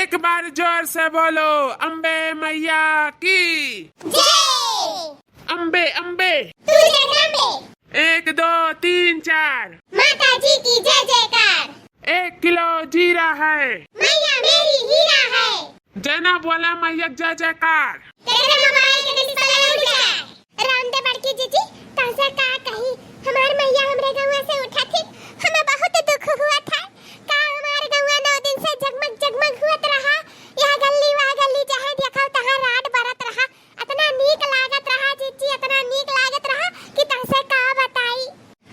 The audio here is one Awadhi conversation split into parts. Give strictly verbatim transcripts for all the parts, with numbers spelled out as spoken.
एक बार जोर से बोलो, अम्बे मैया की। जय। अम्बे, अम्बे। तू जगदम्बे। एक, दो, तीन, चार। माता जी की जय जयकार। एक किलो जीरा है। मैया मेरी हीरा है। जना बोला मैया जय जयकार। तेरे मोबाइल के display उड़ जाए। राम दे बड़की जीजी, तहसे का कही, हमार मैया हमरे गौवा से उठा थी, हमें बहुत दुख हुआ था। का हमार गौवा नौ दिन से जगमग जगमग हुअत रहा, यह गल्ली वह गल्ली जहाँ देखा तहाँ राड बरत रहा, अतना नीक लागत रहा जीजी, अतना नीक लागत रहा कि तहसे का बताई।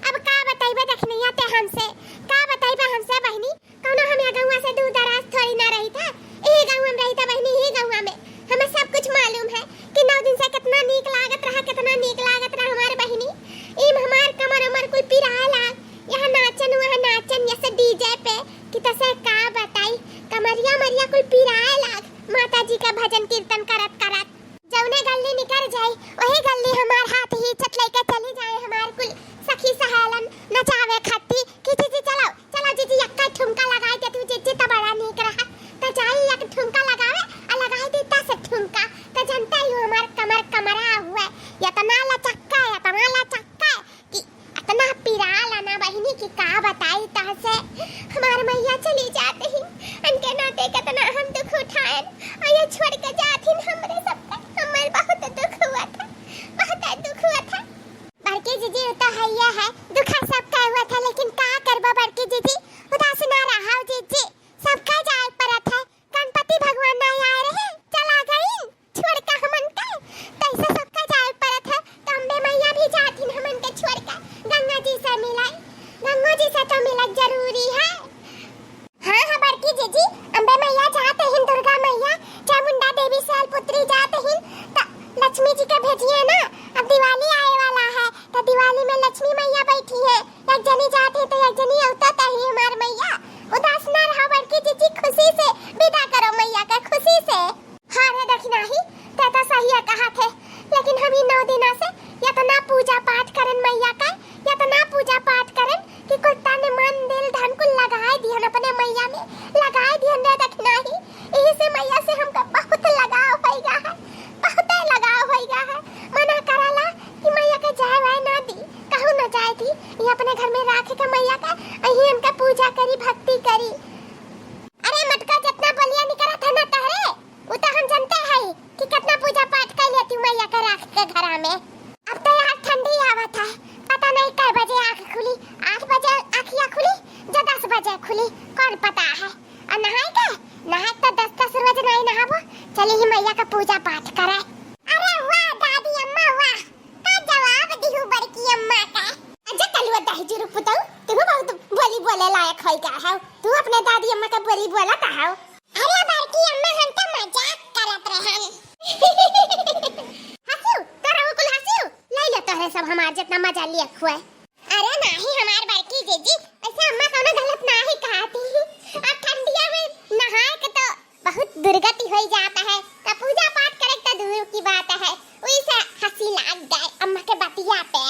अब का बताइबे दखिनैया ते हमसे, का बताइबे हमसे बहिनी, कौनो हम या गौवा से दूर दराज थोड़ी ना रही था, यही गौवा में रही था बहिनी, यही गौवा में। हमें सब कुछ मालूम है कि नौ दिन से कितना नीक लागत रहा, कितना नीक लागत रहा हमार बहिनी। ई हमार कमर उमर कुल पिराए लाग, यहाँ नाचन वहाँ नाचन जैसे DJ पे, कि तसे का बताई, कमरिया मरिया कुल पिराए लाग माता जी का भजन कीर्तन करत करत। जौने गल्ली निकर जाई, वही गल्ली हमार हाथ ही छत लइके चली जाए, हमार कुल सखी सहेलन नचावे खत्ती कि जीजी चलो, चलो जीजी, यक्का ठुमका लगाई दे तू जीजी, त बड़ा नीक रहा। त जाई एक ठुमका लगावे, आ लगाई दी दस ठुमका। त जनते ही हमार कमर कमरा हुए, यतना लचक्का, यतना लचक्का कि अतना पिराला ना बहिनी कि का बताई तहसे। हमार मैया चली जात ही, उनके नाते कितना हम दुख उठाएन, और ये छोड़ के जात ही हमरे सबके, हमें बहुत दुख हुआ था, बहुत दुख हुआ था। बड़की जीजी, वो तो है, ये है, दुख सबका हुआ था, लेकिन का करबा बड़की जीजी, उदास ना रहा जीजी, सबका जाए परत है। गणपति भगवान ना आए रहे, चला गई छोड़ के हमन के, तैसे सबका जाए परत है। तो अम्बे मैया भी जाथिन हमन के छोड़ के गंगा जी से मिलाई, गंगो जी से तो मिलत जरूरी है। हाँ, हाँ, बड़की जीजी, अम्बे मैया जात हिन, दुर्गा मैया, चामुंडा देवी शैलपुत्री जात हिन, त लक्ष्मी जी के भेजिए ना, अब दिवाली आए वाला है, त दिवाली में लक्ष्मी मैया बैठी है, एक जनी जात है, त एक जनी अवता तही हमार मैया, उदास ना रहो बड़की जीजी, खुशी से विदा करो मैया के, खुशी से। हाँ रे दखिनाही, ते तो सही कहा थे, लेकिन हम ही नौ दिना से यतना पूजा पाठ करन मैया का, यतना पूजा पाठ करन कि कुल तन मन दिल धन कुल लगाए दिहन अपने मैया में, लगाए दिहन रे दखिनाही। यही से मैया से हमका बहुत लगाव होइगा है, बहुत लगाव होइगा है। मना कराला कि मैया के जाए वाए ना दी, कहूँ ना जाए दी, ये अपने घर में राखे के मैया का, यही उनका पूजा करी, भक्ति करी। अरे मटका, जितना बलिया निकलत है ना तहरे, उ तो हम जनते हई कि कितना पूजा पाठ कर लेती मैया के राख के घरा में। अब तो यार ठंडी आवत है, पता नहीं कै बजे आँख खुली, आठ बजे आँखिया खुली, या दस बजे खुली, कौन पता है। और नहाए के, नहाए तो दस दस रोज नहीं नहाबो, चली ही मैया का पूजा पाठ करे। अरे वाह दादी अम्मा वाह, का जवाब दिहू बड़की अम्मा का। अच्छा कलुआ दही जुरु पुतऊ, तू बहुत बोली बोले लायक होई गा है, तू अपने दादी अम्मा का बोली बोलत है। अरे बड़की अम्मा, हम तो मजाक करत रहन। हंसू, तोरा वो कुल हंसू, ले ले तोहरे सब हमार जितना मजा लिया हुआ है। अरे नाही हमार बड़की जीजी, ऐसे अम्मा कौनो गलत नाही कहती। अब ठंडिया में नहाए के तो बहुत दुर्गति होई जाता है, तो पूजा पाठ करे तो दूर की बात है। वही से हंसी लाग गए अम्मा के बतिया पे।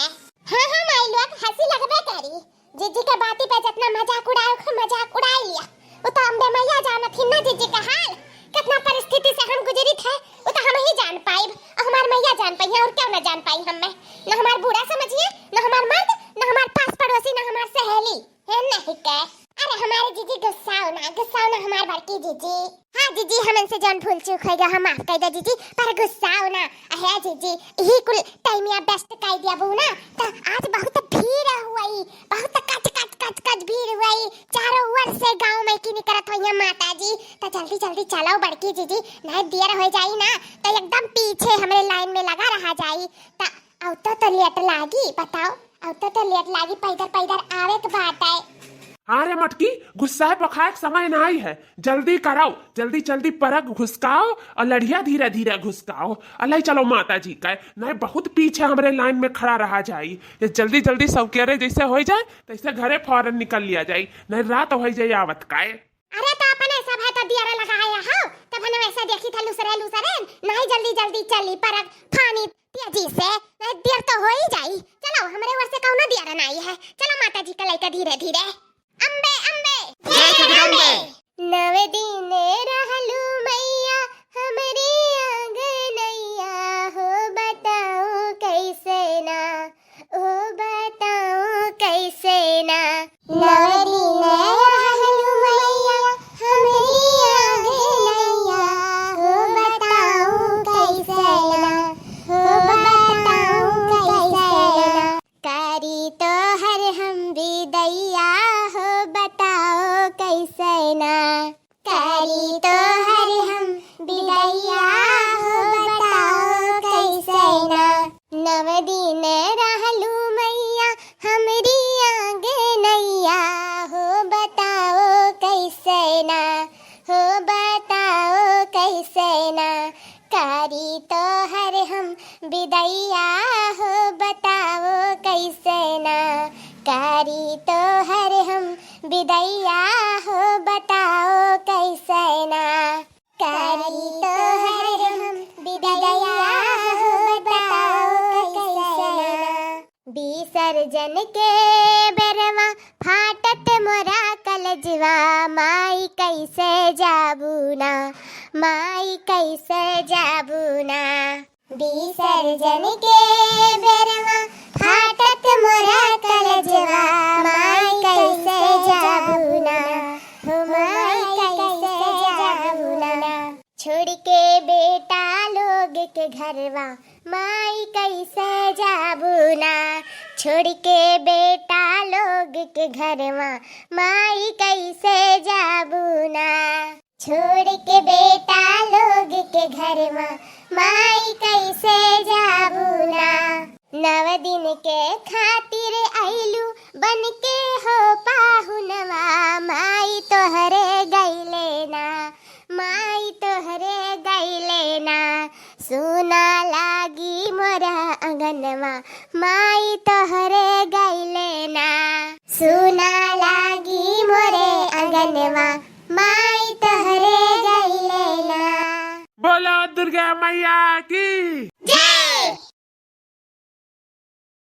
हाँ, हाँ माई लोग, हंसी लगबे करी। जीजी के बाती पे जितना मजाक उड़ाए, ओकर मजाक उड़ाए लिया। वो तो अम्बे मैया जानत ही ना जीजी का हाल, कितना परिस्थिति से हम गुजरित है, वो तो हम ही जान पाइब, और हमार मैया जान पाई, और क्यों ना जान पाई हमें। ना हमार बूढ़ा समझिए, ना हमार मर्द, ना हमार पास पड़ोसी, ना हमार सहेली। है नहीं के? अरे हमारे जीजी गुस्साओ ना, गुस्साओ ना हमार बड़की जीजी। हाँ जीजी, हमन से जौन भूल चूक होइगा, हम माफ कर दे जीजी, पर गुस्साओ ना। अहे जीजी, यही कुल टाइमिया बेस्ट कर दिया बहू ना, तो आज बहुत भीड़ हुई, बहुत कच कच कच कच भीड़ हुई, चारों ओर से गांव में की निकरत हुई है माता जी। तो जल्दी जल्दी चलो बड़की जीजी, नहीं देर हो जाई ना, तो एकदम पीछे हमरे लाइन में लगा रहा जाई। तो अब तो, तो लेट लागी, बताओ, अब तो, तो लेट लागी, पैदर पैदर आवे के बात है। अरे मटकी, गुस्साए पखाए के समय नहीं है, जल्दी कराओ, जल्दी जल्दी परग घुसकाओ और लड़िया धीरे धीरे घुसकाओ। अलाई चलो माता जी का, नहीं बहुत पीछे हमरे लाइन में खड़ा रहा जाई। ये जल्दी जल्दी सब के रे जैसे हो जाए, तैसे घरे फौरन निकल लिया जाई, नहीं रात हो जाए आवत का। अरे तो अपने सब है तो दियरा लगाया हो, तब हम वैसे देखी था लुसरे लुसरे, नहीं जल्दी जल्दी चली परग फानी तेजी से, नहीं देर तो हो ही जाई। चलो, हमरे ओर से कौनो दियरा नहीं है, चलो माता जी का लइका धीरे धीरे। अम्बे, अम्बे। जय जगदम्बे। नवे दिन रहलू बिदैया हो बताओ कैसे ना करी तोहर हम, बिदैया हो बताओ कैसे ना करी तोहर हम, बिदैया हो बताओ कैसे ना। विसर्जन के बेरवा फाटत मोरा कलजवा, माई कैसे जाबू ना, माई कैसे जाबू ना। विसर्जन के बेरवा फाटत मोरा कलजवा, माई कैसे जाबू ना, हो माई कैसे जाबू ना। छोड़ के बेटा लोग के घरवा, माई कैसे जाबू ना, छोड़ के बेटा लोग के घरवा, माई कैसे जाबू ना। छोड़ के बेटा लोग के घरवा, माई कैसे जाबू ना। नव दिन के खातिर अइलू बन के हो पाहुनवा, माई तोहरे गइले ना, माई तोहरे गइले ना। सुना लागी मोरा अंगनवा, माई तोहरे गइले ना। सुना लागी मोरे अंगनवा, माई तोहरे गइले ना। बोला दुर्गा मैया की।